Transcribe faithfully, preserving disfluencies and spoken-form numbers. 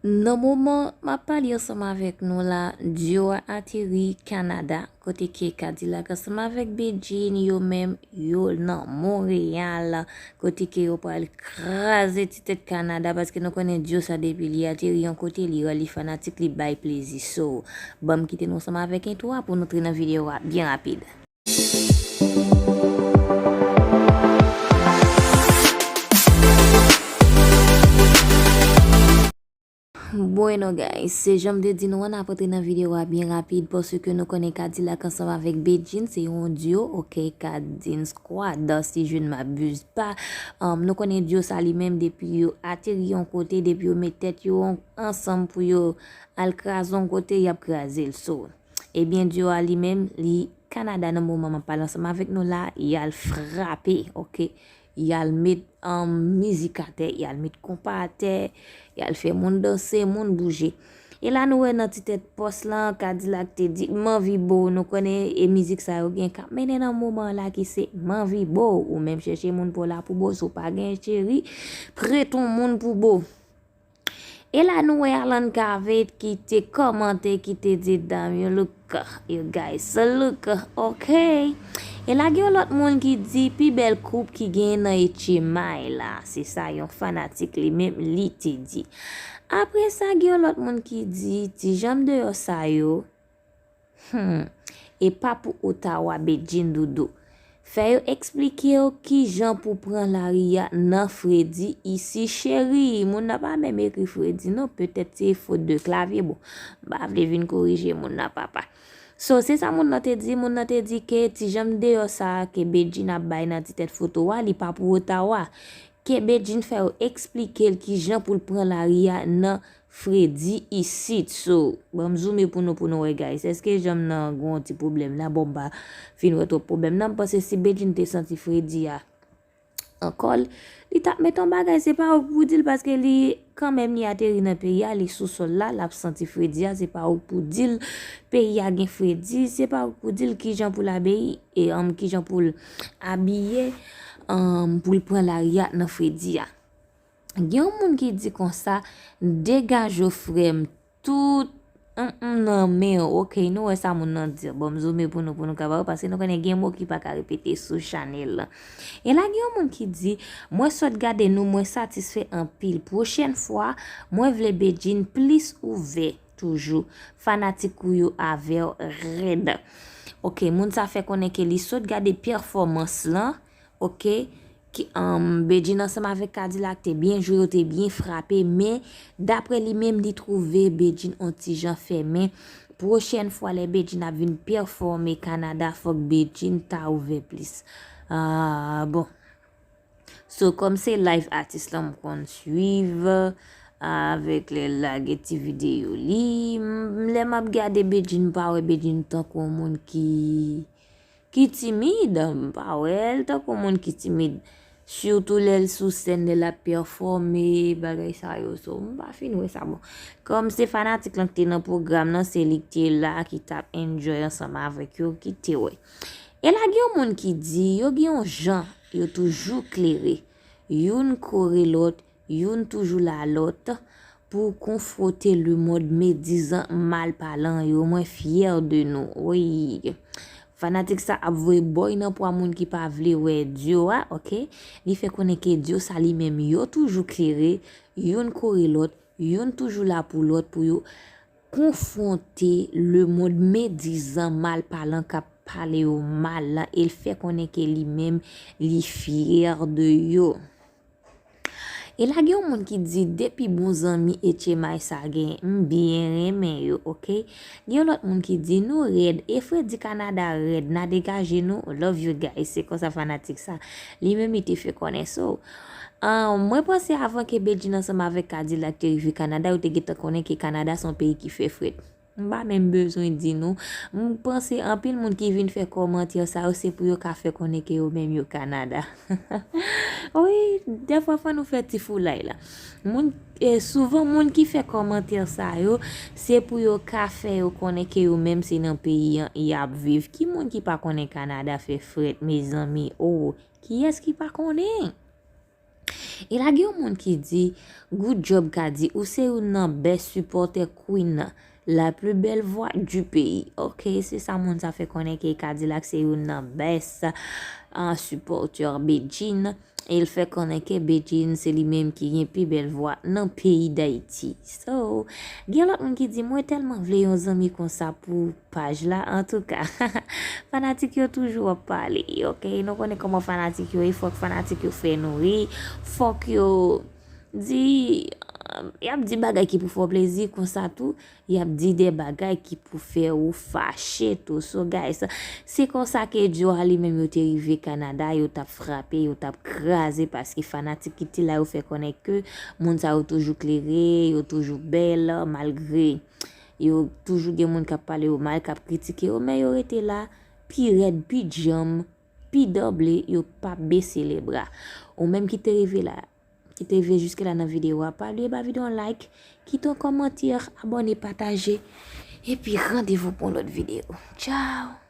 Nan moman m ap pale ansanm avèk nou la, Dio a ateri Kanada, kote ke Kadilak ansanm avèk Bedjine yo menm, yo nan Monreyal, kote ke yo pral kraze ti tèt Kanada, paske nou konnen Dio sa depi li ateri yon kote, li rale fanatik li bay plezi. So, ban m kite nou ansanm avèk entwo a pou nou antre nan videyo a byen rapid. Bueno guys, se jan m te di nou an, n ap antre nan videyo a byen rapid, paske nou konnen Kadilak ansanm avèk Bedjine se yon dio, ok, Kadin Squad, si je ne m'abuse pas. Um, nou konnen dio sa li menm depi yo ateri yon kote, depi yo met tèt yo an-, ansanm pou yo al kraze yon kote, y ap kraze l. So, ebyen, dio a li menm, li Kanada nan moman m ap pale ansanm avèk nou la, y al frape, ok? Y al met, um, mizik atè, y al met konpa atè, y al fè moun danse, moun bouje. E la nou wè nan ti tèt pòs lan, Kadilak te di, "M anvi bo w." Nou konnen e mizik sa yo gen k ap mennen nan moman la ki se "M anvi bo w." Ou menm chèche moun pou w la pou bo w, si w pa gen cheri, prete yon moun pou bo w. E la nou wè Alan Cavé ki te kòmante, ki te di, "Damn, you look, you guys look, ok." E la gen yon lòt moun ki di, "Pi bèl koup ki gen nan Etchemay la." Se sa yon fanatik li menm li te di. Apre sa, gen yon lòt moun ki di, "Ti janm deyò sa yo, hmm, e pa pou Ottawa, Bedjine doudou. Fè yo eksplike w kijan pou pran lari a nan fredi isi, cheri." Moun nan pa menm ekri fredi non, petèt se fot de klavye. Bon, m pa vle vin korije moun nan, papa. So, se sa moun nan te di. Moun nan te di ke ti janm deyò sa a ke Bedjine ap bay nan ti tèt foto a, li pa pou Ottawa. Ke Bedjine fè yo eksplike l kijan pou l pran lari a nan fredi isit. So, ban m zoume pou nou, pou nou wè, guys. Èske janm nan gon ti pwoblèm la? Bon, m pa fin wè twòp pwoblèm nan. M panse si Bedjine te santi fredi a ankò, li t ap met yon bagay. Se pa ou k pou di l, paske li, kanmenm, li ateri nan peyi a, li sou sòl la, l ap santi fredi a. Se pa ou k pou di l peyi a gen fredi. Se pa ou k pou di l kijan pou l abeyi, e, um, kijan pou l abiye, um, pou l pran lari a nan fredi a. Gen yon moun ki di konsa, "Degaje w, frè m, tout, mm, mm, nan men w." Ok, nou wè sa moun nan di. Bon, m zoume pou nou, pou nou ka wè, paske nou konnen gen mo ki pa ka repete sou chanèl lan. E la, gen yon moun ki di, "Mwen sot gade nou, mwen satisfè anpil. Pwochèn fwa, mwen vle Bedjine plis ouvè toujou. Fanatik ou yo avè w rèd." Ok, moun sa fè konnen ke li sot gade pèfòmans lan, ok, ki, um, Bedjine ansanm avèk Kadilak te byen jwe, yo te byen frape, men daprè li menm, li twouve Bedjine on ti jan fèmen. Pwochèn fwa, lè Bedjine ap vin pèfòme Kanada, fòk Bedjine ta ouvè plis. Ah, bon. So, kòm se live atis lan m konn swiv, avèk lè l lage ti videyo li, m, lè m ap gade Bedjine, m pa wè Bedjine tankou yon moun ki ki timid, m pa wè l tankou moun ki timid. Sitou lè l sou sèn, lè l ap pèfòme, bagay sa yo. So, m pa fin wè sa bon. Kòm se fanatik lan ki te nan pwogram nan, se li ki te la, ki t ap enjoy ansanm avèk yo, ki te wè. E la gen yon moun ki di, yo gen yon jan, yo toujou klere. Youn kore lòt, youn toujou la lòt pou konfwonte lemonn medizan malpalan yo. Mwen fyè de nou. Wi. Fanatik sa ap voye bòy nan pwa moun ki pa vle wè dio a, ok? Li fè konnen ke dio sa li menm yo toujou klere, youn kore lòt, youn toujou la pou lòt pou yo konfwonte lemonn medizan malpalan k ap pale yo mal lan, e l fè konnen ke li menm, li fyè de yo. E la gen yon moun ki di, "Depi bon zanmi Etchemay sa gen, m byen renmen yo, ok?" Gen yon lòt moun ki di, "Nou rèd, e fredi Kanada rèd, n a degaje nou, love you guys." Se konsa fanatik sa, li menm li te fè konnen. So, ah, mwen panse avan ke Bedjine ansanm avèk Kadilak te rive Kanada, yo te gentan konnen ke Kanada se yon peyi ki fè frèt. M pa menm bezwen di nou. M panse anpil moun ki vin fè kòmantè sa yo, se pou yo ka fè konnen ke yo menm yo Kanada. Wi, dèfwa fò nou fè ti foulay la. Moun, e, souvan moun ki fè kòmantè sa yo, se pou yo ka fè yo konnen ke yo menm se nan peyi an y ap viv. Ki moun ki pa konnen Kanada fè frèt, mezanmi? Oh, kiyès ki pa konnen? E la gen yon moun ki di, good job Kadi, ou se youn nan best sipòtè Queen nan, la plus belle voix du pays. Ok, se sa moun sa fè konnen ke Kadilak se youn nan best uh, sipòtè Bedjine. E l fè konnen ke Bedjine se li menm ki gen pi bèl vwa nan peyi Dayiti. So, gen lòt moun ki di, mwen tèlman vle yon zanmi konsa pou paj la. Antouka, fanatik yo toujou ap pale, ok? Nou konnen kòman fanatik yo ye, fòk fanatik yo fè nou ri, fòk yo di, y ap di bagay ki pou fè w plezi konsa tou. Y ap di de bagay ki pou fè ou fache tou. So guys, se konsa ke Djouali menm yo te rive Kanada, yo t ap frape, yo t ap kraze, paske fanatik ki te la yo fè konnen ke moun sa yo toujou klere, yo toujou bèl, malgre yo toujou gen moun k ap pale yo mal, k ap kritike yo, men yo rete la, pi rèd, pi djanm, pi danble, yo p ap bese lebra. Ou menm ki te rive la, ki te rive jiske la nan videyo a, pa bliye ba videyo an like, kite yon kòmantè, abòne, pataje, epi randevou pou yon lòt videyo. Tchao!